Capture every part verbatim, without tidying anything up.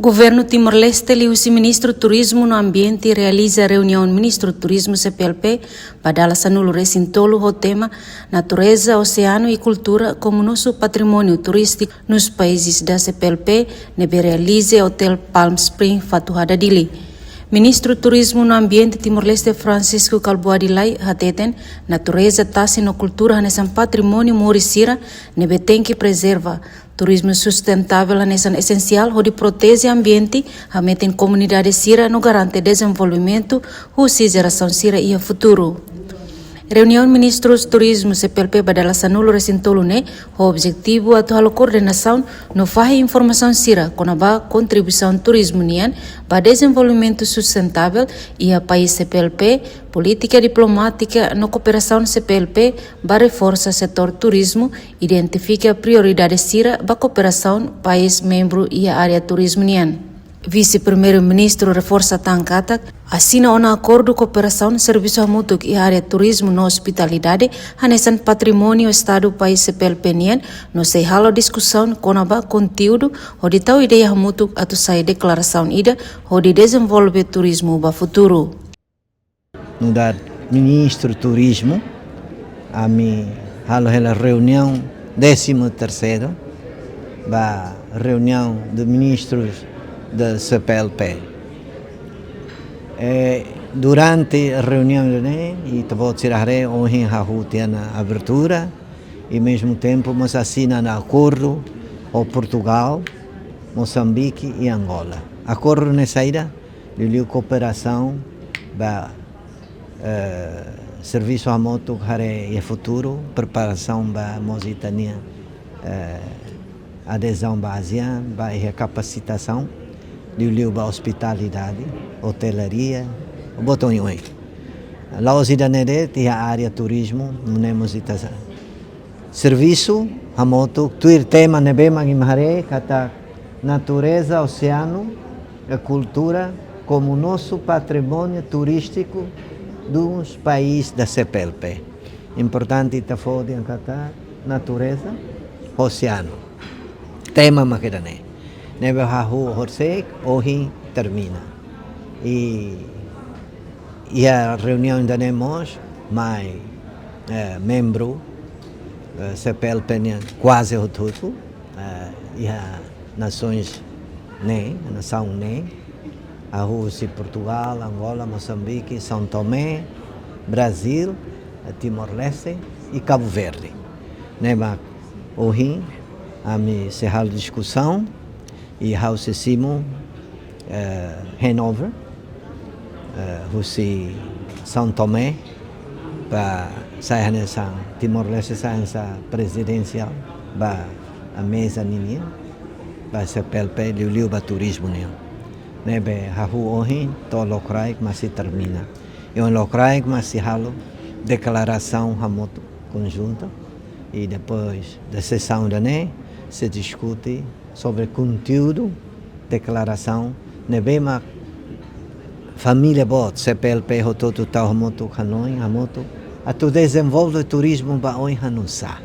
Governu Timor-Leste liuhusi Ministru Turizmu no Ambiente realiza reuniaun Ministru Turizmu C P L P ba dala sanulu-resin-tolu ho tema Natureza, Oseanu i Kultura komu nosu patrimóniu turístiku nos países da C P L P, ne'ebé realiza Hotel Palm Spring, Fatuhada, Dili. Ministru Turizmu no Ambiente Timor-Leste Francisco Kalbuadi Lay hateten, natureza, tasi no kultura hanesan patrimóniu moris sira ne'ebé tenke prezerva. Turizmu sustentável hanesan esensiál hodi proteje ambiente, hametin komunidade sira no garante dezenvolvimentu husi jerasaun sira iha futuru. Reuniaun Ministrus Turizmu C P L P ba dala sanulu-resin-tolu ne'e ho objetivu atu halo koordenasaun no fahe informasaun sira kona-ba kontribuisaun turizmu nian ba dezenvolvimentu sustentável iha país C P L P, polítika diplomátika no kooperasaun C P L P ba reforsa setór turizmu, identifika prioridade sira ba kooperasaun país membru iha área turizmu nian. Vise-Primeiru-Ministru reforsa tan katak, asina ona akordu kooperasaun servisu hamutuk iha área turizmu no ospitalidade, hanesan patrimóniu Estadu país C P L P nian, no sei halo diskusaun kona-ba konteúdu, hodi tau ideia hamutuk atu sai deklarasaun ida, hodi dezenvolve turizmu ba futuru. Nu'udar Ministru Turizmu, ami halo hela reuniaun décimo terceiro, ba reuniaun de ministrus de C P L P. E durante reuniaun ne'e, ita-boot sira haree ohin hahú tiha ona abertura, i mezmu tempu mós asina ona akordu ho Portugal, Mosambike i Angola. Akordu ne'e saida? Liuliu kooperasaun ba, eh, servisu hamutuk haree iha futuru, preparasaun ba mós ita-nia, eh, adezaun ba ASEAN, ba iha kapasitasaun, liuliu ba ospitalidade, otelaria, boot oioin. La'ós ida-ne'e de'it, iha área turizmu, nune'e mós ita sa-, servisu hamutuk, tuir tema ne'ebé mak imi haree, katak natureza, oseanu, e kultura, komu nosu patrimóniu turístiku dos país da C P L P. Importante ita fó dehan katak natureza, oseanu. Tema mak ida-ne'e. Ne'ebé hahú horisehik, ohin termina. I iha reuniaun ida-ne'e mós mai, eh, membru, eh, C P L P nian kuaze hotu-hotu, eh, iha nasoins ne'e, nasaun ne'e, hahú husi Portugal, Angola, Mosambike, São Tomé, Brazil, eh, Timor-Leste i Cabo Verde. Ne'e mak ohin ami sei halo diskusaun, i ha'u sei simu, eh, handover, eh, husi São Tomé, ba sai hanesan Timor-Leste sai hanesan prezidénsia ba meza ninian, ba C P L P liuliu ba turizmu nian. Ne'ebé hahú ohin to'o lokraik mak sei termina. I ohin lokraik mak sei halo deklarasaun hamutuk konjunta, i depois de sesaun ida-ne'e sei diskute sobre konteúdu deklarasaun ne'ebé mak família boot C P L P hotu-hotu tau hamutuk, hanoin hamutuk, atu dezenvolve turizmu ba oin hanusá.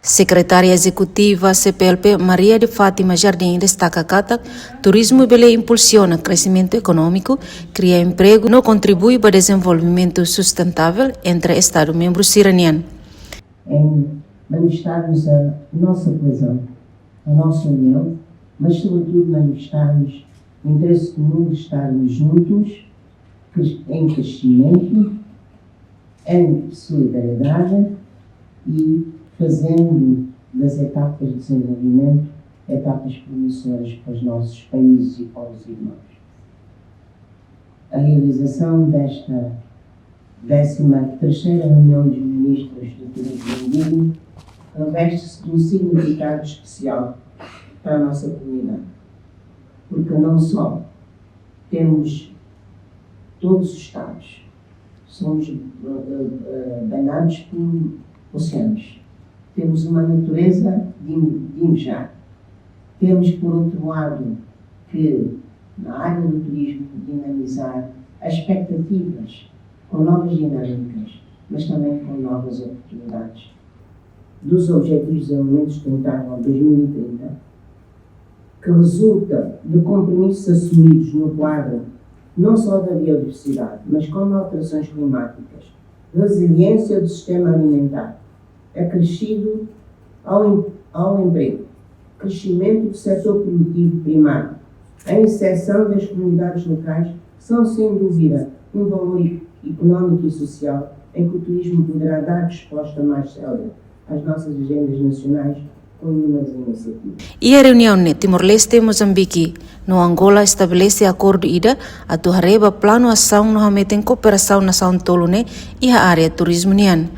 Sekretária Ezekutiva C P L P, Maria de Fátima Jardim, destaka katak turizmu bele impulsiona kresimentu ekonómiku, kria empregu no kontribui ba dezenvolvimentu sustentável entre Estadu membru sira-nian. Em manifestarmos a nossa coesão, a nossa união, mas, sobretudo, manifestarmos o interesse comum de estarmos juntos, cres-, em crescimento, em solidariedade e fazendo das etapas de desenvolvimento etapas promissoras para os nossos países e povos irmãos. A realização desta décima terceira reunião dos ministros do turismo em Dili reveste-se de um significado especial para a nossa comunidade, porque não só temos todos os estados, somos, eh, eh, banhados por oceanos, temos uma natureza de in-, de invejar. Temos, por outro lado, que na área do turismo dinamizar as expectativas com novas dinâmicas, mas também com novas oportunidades. Dos Objetivos de Desenvolvimento Sustentável dois mil e trinta, que resulta de compromissos assumidos no quadro não só da biodiversidade, mas com alterações climáticas, resiliência do sistema alimentar, acrescido ao, em- ao emprego, crescimento do setor produtivo primário, a inserção das comunidades locais são, sem dúvida, um valor e- económico e social em que o turismo poderá dar resposta mais célere às nossas agendas nacionais com inúmeras iniciativas. Iha reuniaun ne'e, Timor-Leste, Mozambique no Angola estabelese akordu ida atu haree ba planu asaun no hametin kooperasaun nasaun tolu ne'e iha área turizmu nian.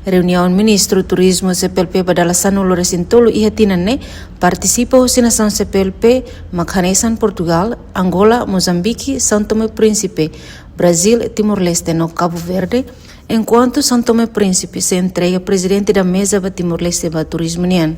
Reuniaun Ministru Turizmu C P L P ba dala sanulu-resin-tolu iha tinan ne'e partisipa husi nasaun C P L P mak hanesan Portugal, Angola, Mozambique, São Tomé e Príncipe, Brazil, Timor-Leste no Cabo Verde, enkuantu São Tomé e Príncipe sei entrega prezidente da meza ba Timor-Leste ba turizmu nian.